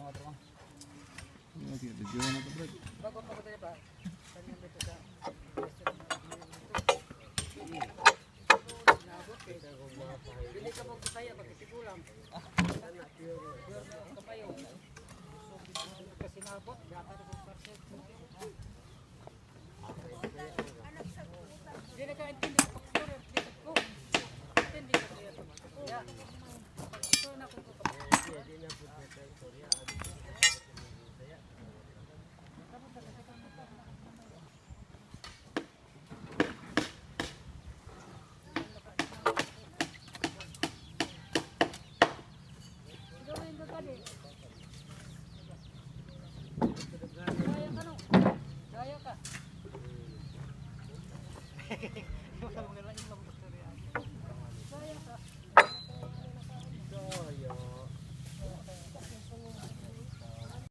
Mga tropa. Okay, video na to, Brad. Bago pa ko tayo pa. Kanya dito sa Dili ka mo kaya pagkitigulang. Pure na kapayo. Kasi nabot, yata na kong parcel. Dili ka intindi sa pag-story, dili ko. Intindi ka kuya. Yeah.